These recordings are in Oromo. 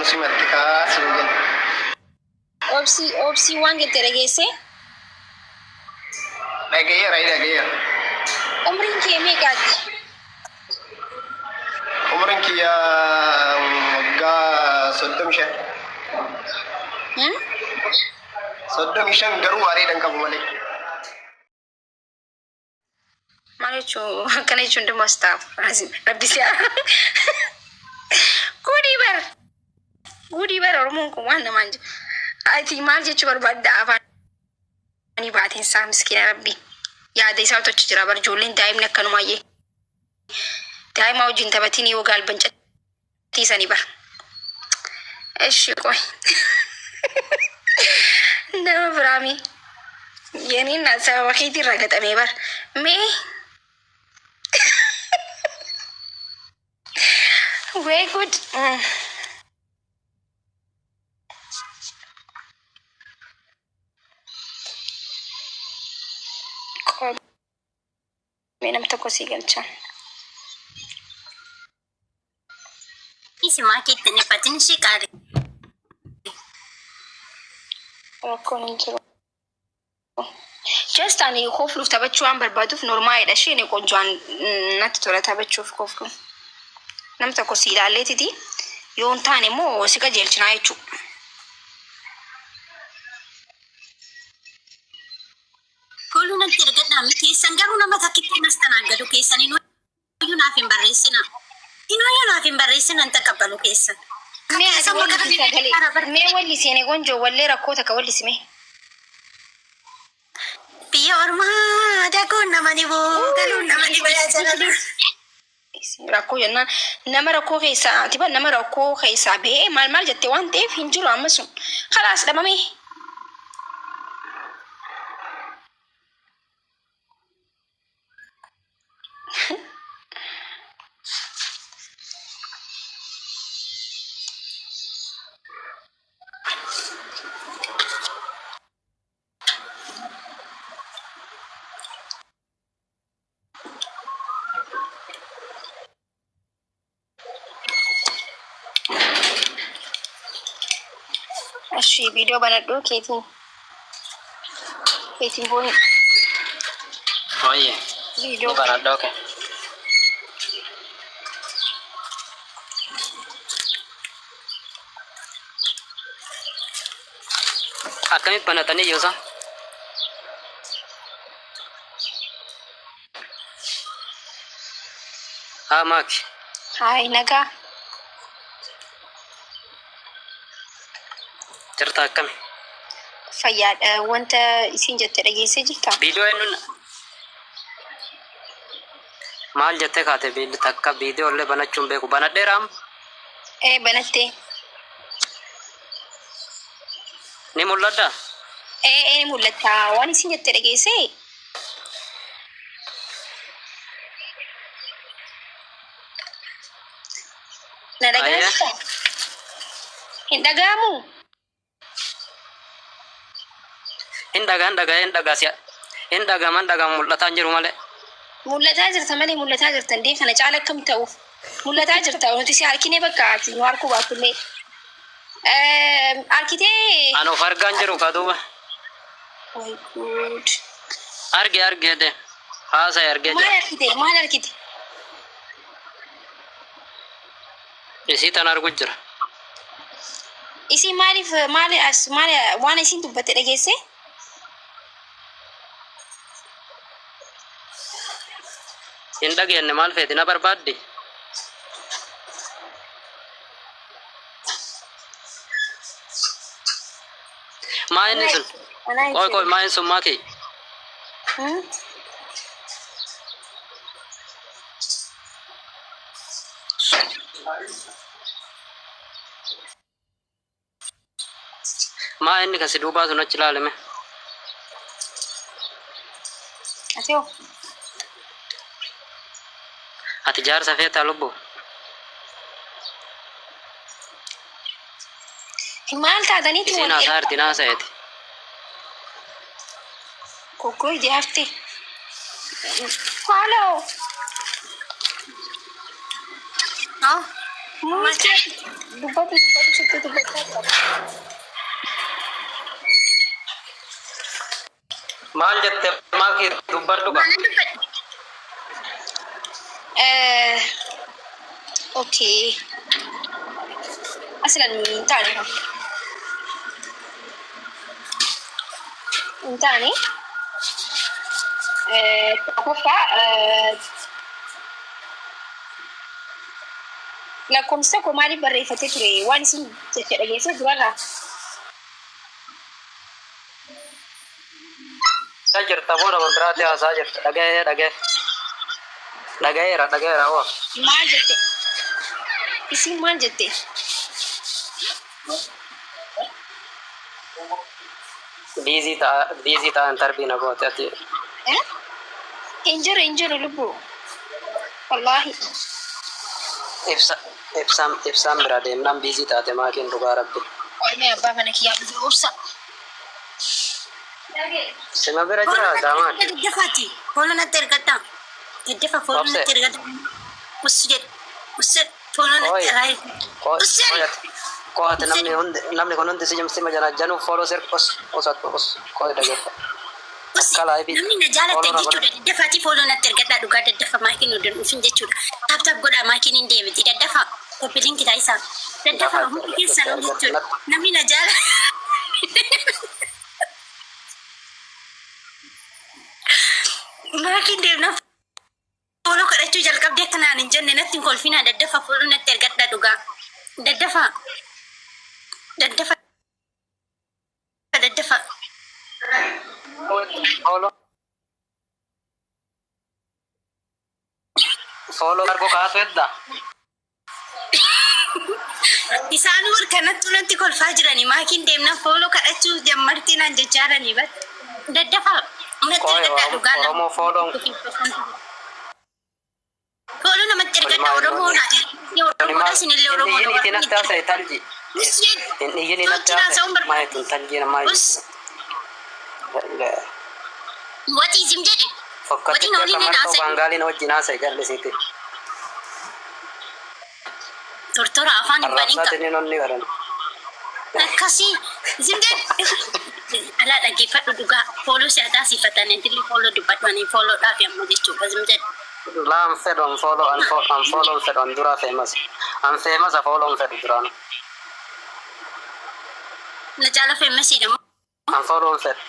nu simatte kaa siin jenna. Obsii obsii waan jette dhageessee? Dhagayeera dhagayeera. Umriin kee meeqaati? Umriin kiyya waggaa 35. Hmm? 35 garuu areeda hin qabu malee. Maal jechuu akkana jechuun dhimma astaaf rabbi si'a. Gudii bar gudii bar Oromoon kun waan namaan jiru. Ati maal jechuu barbaadda afaanii baateen isaa miskiina rabbi. Yaada isaa tochi jira bar ijoolleen daa'imni akkanumaayyee. Daa'ima wajjin taphatiin yoo gaalban cattiisanii bar. Eshi qoy. Nama biraami. Yeniin sababa keetiin ragaxamee bar. Mee Very good. Qoy mee nam tokko sii galcha. Isi maakiitti hin dhiphatin ishee qaali. Rakkoon hin jiru. Just ani kofluuf taphachuu waan barbaaduuf normaalidha. Isheen qonjoon natti tola taphachuuf kofluun. Nam tokko si ilaalleetiti yoo hin taane immoo si qajeelchinaa jechuudha. Fuuluu natti ergadhaa mi keessan garuu nama takkitti nas tanaagadu keessan inuyyuu naaf hin barreessina. Inuyyuu naaf hin barreessina hin taqabbalu keessan. Mee ati Keessan walli bakka sagalee mee walli seene gonjoo wallee rakkoo takka wallisi mee. Biyya ormaa dagoon nama ni boo galuun nama ni bayaa jalala. Rakkoo jennaan nama rakkoo keessaa ati bar nama rakkoo keessaa ba'ee maal maal jette waan ta'eef hin jiru amma sun kalaas dhabame. Ashi viidiyoo banadhu keetiin keetiin booni Oye, viidiyoo ni banadha okay. Akkamitti banatanii jiru Haa maaki. Haay nagaa Jirta akkami? Fayyaadha wanta isiin jette dhageessee jirta. Viidiyoo eenyuun maal jettee kaate biilli takka viidiyoo illee banachuun beeku banadheera amma Ee banattee. Ni mul'adha. Ee ee ni mul'atta waan isiin jette dhageessee. Na dhagaa Ayya. jirta? Hin dhaga'amu? Hin dhagaa hin dhagaa hin dhagaa si'a. Hin dhagama hin dhagama mul'ataa hin jiru malee. Mul'ataa jirta malee mul'ataa jirta indee kana caala akkam ta'uuf mul'ataa jirta nuti si harkinee bakka ati nu harkuu baattullee. Harkitee. Ani of argaa hin jiru kaa duuba. Way good. Arge arge de. Haasa'e argee Maal jira. harkite maal harkite? Isii tan argu jira. Isii maaliif maali as maali waan isiin dubbatte dhageesse? Hin dhageenye maal feeti na barbaaddi? Maa inni sun? Anaa Qoy qoy maa inni sun maaki? Hmm? Maa inni kasi duubaa sun achi ilaalime? Ati hoo? Ati jaarsa feetaa lubbu? Maal taataniiti Isiin wal haasaa jirti naasa'eeti. Goggoo ijee hafte. Haaloo. Oh, Mucaa dubbatu dubbatu sitti dubbachaa qaba. Maal jette maakii dubbadhu qa. Maalan dubbadhe? Okay. Aslan hin taane. Hin taane. Tokkoffaa lakkoofsa koo maaliif barreeffatee ture waan isin jecha dhageessee durarraa? Isaa jirta booda biraatti haasaa jirta. Dhaga'ee dhaga'ee. Dhaga'eera dhaga'eera oo. Maal jette? Isin maal jette? Busy ta'a busy ta'an tarbii na goote ati. Hin jiru hin jiru lubbuu. Wallaahi. Ibsa ibsaan ibsaan bira deemnaan busy taate maakiin dhugaa rabbi. Ormee abbaa mana kiyyaa dhufe obsa. Sima bira jira daamaan. Daddafaati. Follow natti ergadhaa. Daddafa follow Obse. natti ergadhaa. Ussu jedhe. Ussu follow Oi. natti ergadhaa. Ussu jedhe. Qo'ate namni hundi namni kun hundi si sima jana januu follow sir os osat os qo'ate dhageeffa. Akka live Namni na jaalatan follow na jechuudha. Daddafaatii follow natti ergadhaa dhugaa daddafa maakiin nu dhufin jechuudha. Tap tap godhaa maakiin hin deemiti. Daddafa copy link taasisaa. Daddafa hundi keessanuu jechuudha. Namni na jaala. Maakiin deemnaan follow kadhachuu jalqabdee akkanaan hin jenne natti hin kolfinaa daddafa follow natti ergadhaa dhugaa. Daddafa. Daddafa. Daddafa. Follow. Follow argo kaasu edda. Isaan warra kanatti natti kolfaa jiranii maakiin deemnaan follow kadhachuu jammartii naan jechaa jiranii bat. Daddafa natti Qo'e ergadhaa dhugaa nama. Oromoo follow. Follow namatti ergadhaa Oromoodha. Oromoodha isinillee Oromoodha. Inni itti natti haasa'e talji. Inni iyyini natti haasa'e. Maal tun talji namaa. Us. Watii zim jedhe. Fokkatti Watiin akka oliin martoo haasa'e. baangaaliin wajjin haasa'e jallisiiti. Tortora afaan hin banin qaba. Arrabsaatiin inni onni godhan. Akkasii zim jedhe. Alaa dhaggeeffadhu dhugaa follow si haa taasifatanii tilli follow dubbadhu ani follow dhaafi ammoo jechuudha zim jedhe. Laa an fedhu an follow an follow an fedhu an duraa famous. An famous a follow an fedhu duraan. Na caala famousiidha moo? An follow an fedhu.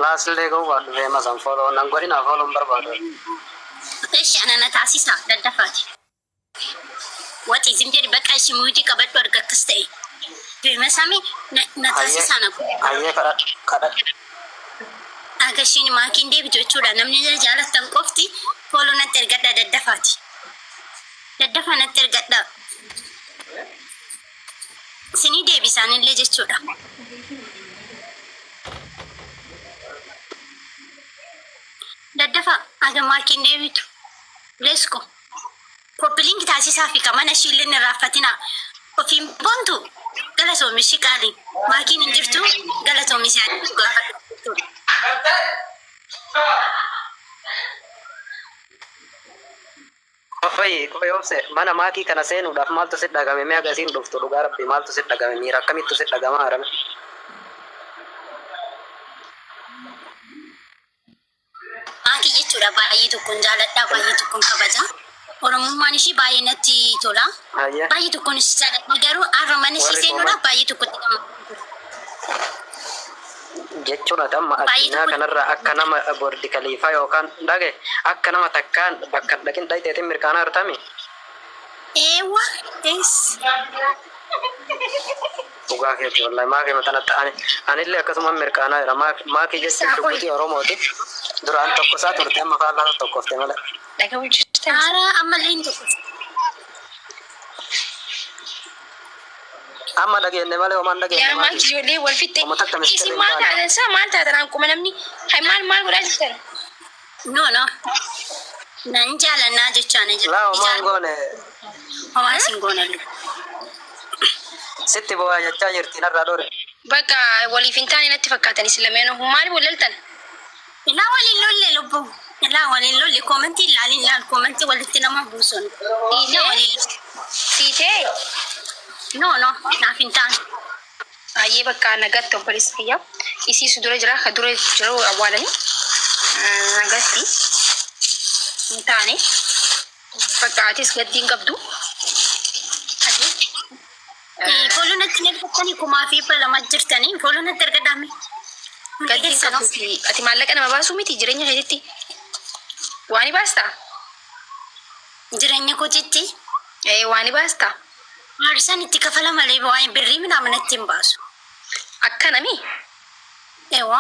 Laasillee ga'uu baadhu famous an follow nan godhina follow an barbaadu. Eshi ana na taasisa daddafaati. Watii zim jedhi bakka ishii mute qabadhu arga akkas ta'e. Famousami na taasisaa na godhe. Hayyee kadhadhu kadhadhu. Agashiin maakiin deebitu jechuudha. Namni jaalattan qofti follow natti ergadhaa daddafaati. Daddafa natti ergadhaa. Isinii deebisaanillee jechuudha. Daddafa aga maakiin deebitu. Let's go. Copy link taasisaa fi kan mana ishiillee hin irraanfatinaa. Ofiin boontu galatoomi ishii qaali. Maakiin hin jirtu galatoomi ishee gaafadhu jechuudha. Qoyi qoyi obse mana maakii kana seenuudhaaf maaltu si dhagame mee agasiin dhuftu dhugaa rabbi maaltu si dhagame miira akkamittu si dhagama harame. Maakii jechuudha baay'ee tokkoon jaaladha baay'ee tokkoon kabaja. Oromummaan ishii baay'ee natti tola. Hayyee. Baay'ee tokkoon ishii jaaladha garuu har'a mana ishii Warri seenuudhaaf baay'ee tokkotti gammada. Jechuun ati amma Baay'ee addunyaa tokko kanarra akka nama bordi kaliifaa yookaan dhage akka nama takkaan bakka hin dhaqin dhayxeetiin mirkaanaa artami. Eewwa ees. Dhugaa keeti wallahi maakii matanatti ani anillee akkasuma mirkaanaa jira maakii jechuun Isaa qoy. shukutii Oromooti. Duraan tokko isaa turte amma faallaa tokkofte malee. Dhaga'uu jirtan. Haaraa ammallee hin tokko. Amma dhageenye malee homaan dhageenye Yaa maal maakii. ijoollee wal fixxe. Oma takka Isin mistiriin maal baane. taatan isaa maal taatan akkuma namni maal maal godhaa jirtan? No no. Nan jaalannaa jechaa na jira. Laa homaan goone Homaa isin goonallu. sitti bo'aa jechaa jirti narraa dhoore. Bakka waliif hin taane natti fakkaatan isin lameen maal wal loltan? Ilaa waliin lolle lubbuu. Ilaa waliin lolli koomentii ilaaliin ilaal koomentii walitti nama buusun. Ilaa waliin lolli. Siitee No no naaf hin taane. baay'ee bakka nagatti obboleessa kiyya. Isiisu dura jira ka dura jiru awwaalanii nagatti hin taane bakka atis gaddii hin qabdu. Fooloo natti hin ergattanii 2,200 jirtanii fooloo natti ergadhaame. Hundi Gaddii hin keessanuu. qabdu fi ati maallaqa nama baasuu miti jireenya keetitti. Waan ni baastaa? Jireenya kootitti Ee waan ni baastaa? aarsaan itti kafala malee waa'ee birrii minaamin natti hin baasu. Akkana mi? Eewwa.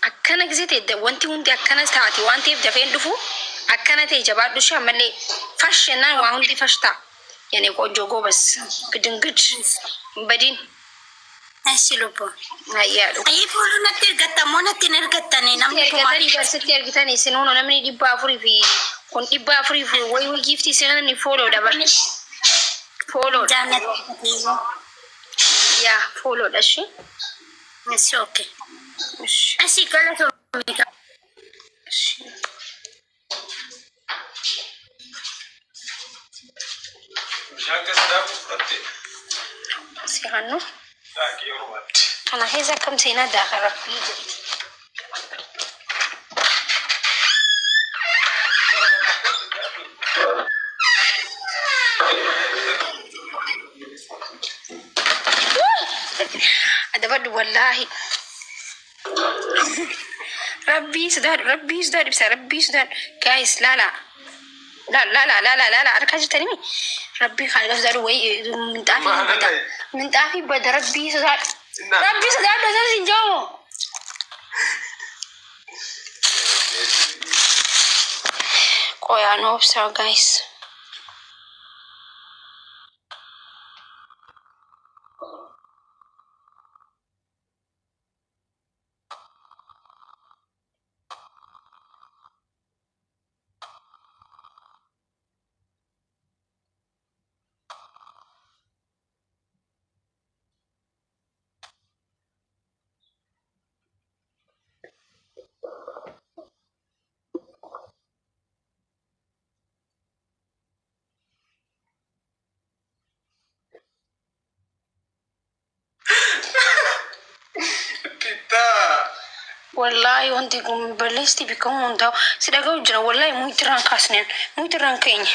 Akkana gisee ta'e wanti hundi akkana taate waan ta'eef dafeen dhufu akkana ta'e jabaadhu ishee ammallee fash jennaan waa hundi fash ta'a. Yani ቆንጆ ጎበዝ ግድንግድ hin badin. Eessi lubbu. Ayyaadhu. Ayyee fooloo natti ergatta moo natti hin ergattanii namni kumaa Argatanii barsitti argitan isin huno namni 400 fi kun 400 fi wayi wayi giiftii isin fooloodha bar. Fooloodha. Jaallatti. Yaa fooloodha ishee. Eessi okay. Asii galatoomii qaba. Bishaan keessa daakuu fudhatte. Si hannu. Daakii Oromaatti. Kana keessa akkam seenaa daaka rabbii jetti. Adabadhu wallaahi. Rabbii sodaadhu rabbii sodaadhu ibsa rabbii sodaadhu. Guys laala. Laala laala laala harkaa jirtanii rabbii kan sodaadhu wayi minxaafii bada. Minxaafii bada rabbii sodaadhu. Rabbii sodaadhu osoo sin joomo. Qoyaan obsaa guys. Pittaa. Wallaahi wanti kun balleessitii beekamu hundaa'u si dhaga'u jira wallaahi muyitirraan kaasneen muyitirraan keenya.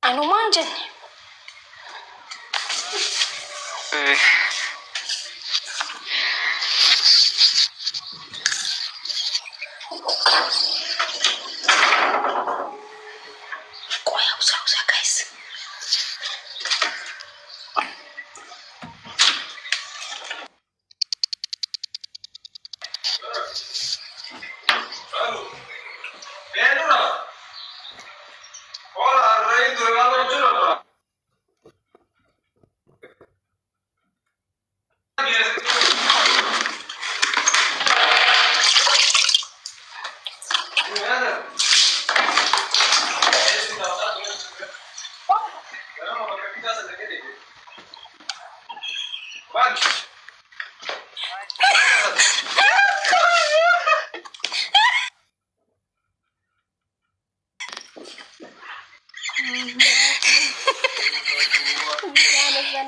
Anumaan jenne. Qoya usaa usaa guys.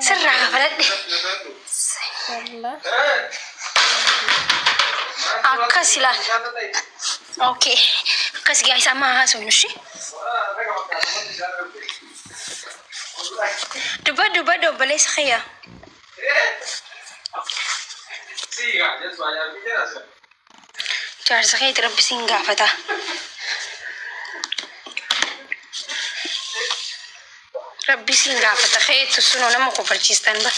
Sirraa kafaladhe. Akkas ilaal. Okay. Akkas guys amma haasofnu ishee. Dubbadhu dubbadhu obboleessa kiyya. Jaarsa keeti rabbi siin gaafata. Rabbi siin gaafata keetu sunoo nama kofalchiistan ba.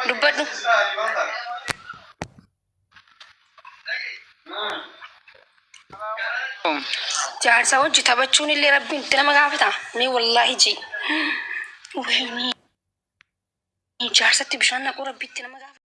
Dubbadhu. Jaarsa wajji taphachuun illee rabbiin itti nama gaafata. Mee wallaahi ji. Wayni jaarsatti bishaan naquu rabbitti nama gaafata.